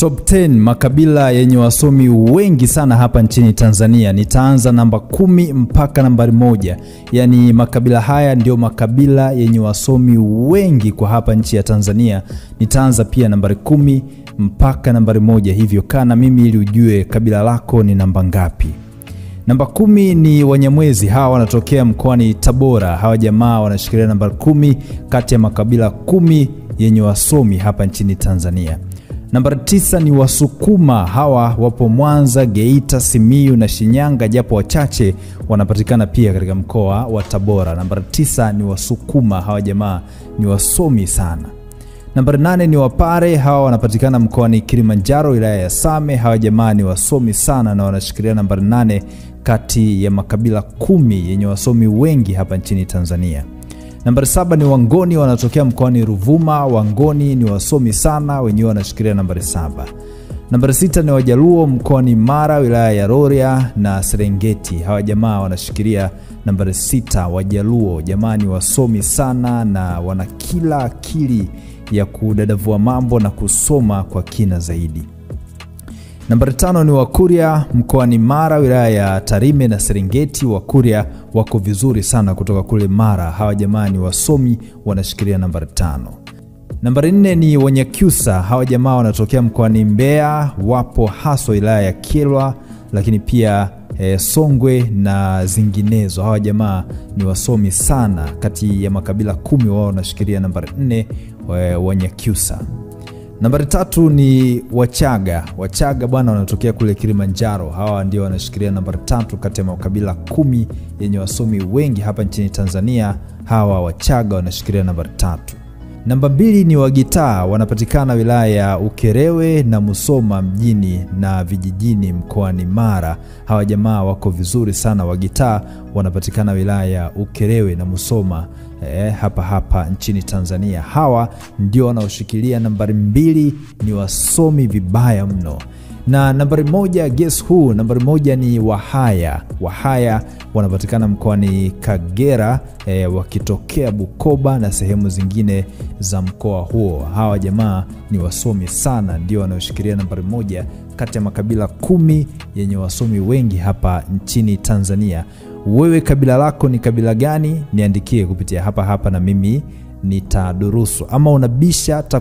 Top 10 makabila yenye wasomi wengi sana hapa nchini Tanzania. Nitaanza namba 10 mpaka nambari 1. Yani makabila haya ndio makabila yenye wasomi wengi kwa hapa nchi ya Tanzania. Nitaanza pia nambari 10 mpaka nambari 1. Hivyo kaa na mimi ili ujue kabila lako ni namba ngapi. Namba 10 ni Wanyamwezi. Hawa wanatokea mkoani Tabora. Hawa jamaa wanashikilia nambari 10 kati ya makabila 10 yenye wasomi hapa nchini Tanzania. Nambari 9 ni Wasukuma. Hawa wapo Mwanza, Geita, Simiyu na Shinyanga, japo wachache wanapatikana pia katika mkoa wa Tabora. Nambari 9 ni Wasukuma. Hawa jamaa ni wasomi sana. Nambari 8 ni Wapare. Hawa wanapatikana mkoani Kilimanjaro, wilaya ya Same. Hawa jamaa ni wasomi sana na wanashikilia nambari 8 kati ya makabila 10 yenye wasomi wengi hapa nchini Tanzania. Nambari 7 ni Wangoni, wanatokea mkoani Ruvuma. Wangoni ni wasomi sana, wenyewe wanashikilia nambari 7. Nambari 6 ni Wajaluo mkoani Mara, wilaya ya Rorya na Serengeti. Hawa jamaa wanashikilia nambari 6, Wajaluo. Jamaa ni wasomi sana na wana kila akili ya kudadavua mambo na kusoma kwa kina zaidi. Nambari 5 ni Wakuria mkoani Mara, wilaya ya Tarime na Serengeti. Wakuria wako vizuri sana kutoka kule Mara. Hawa jamaa ni wasomi, wanashikilia nambari 5. Nambari 4 ni Wanyakyusa. Hawa jamaa wanatokea mkoani Mbeya, wapo haswa wilaya ya Kyerwa, lakini pia Songwe na zinginezo. Hawa jamaa ni wasomi sana. Kati ya makabila 10 wao wanashikilia nambari 4, Wanyakyusa. Nambari 3 ni Wachaga. Wachaga bwana wanatokea kule Kilimanjaro. Hawa ndio wanashikilia nambari 3 kati ya makabila 10 yenye wasomi wengi hapa nchini Tanzania. Hawa Wachaga wanashikilia nambari 3. Namba 2 ni Wagitaa, wanapatikana wilaya ya Ukerewe na Musoma mjini na vijijini mkoani Mara. Hawa jamaa wako vizuri sana. Wagitaa wanapatikana wilaya ya Ukerewe na Musoma hapa hapa nchini Tanzania. Hawa ndio wanaoshikilia nambari 2, ni wasomi vibaya mno. Na nambari 1, guess who? Nambari 1 ni Wahaya. Wahaya wanapatikana mkoani Kagera, wakitokea Bukoba na sehemu zingine za mkoa huo. Hawa jamaa ni wasomi sana, ndio wanaoshikilia nambari 1 kati ya makabila 10 yenye wasomi wengi hapa nchini Tanzania. Wewe kabila lako ni kabila gani? Niandikie kupitia hapa hapa na mimi nitadurusu. Ama unabisha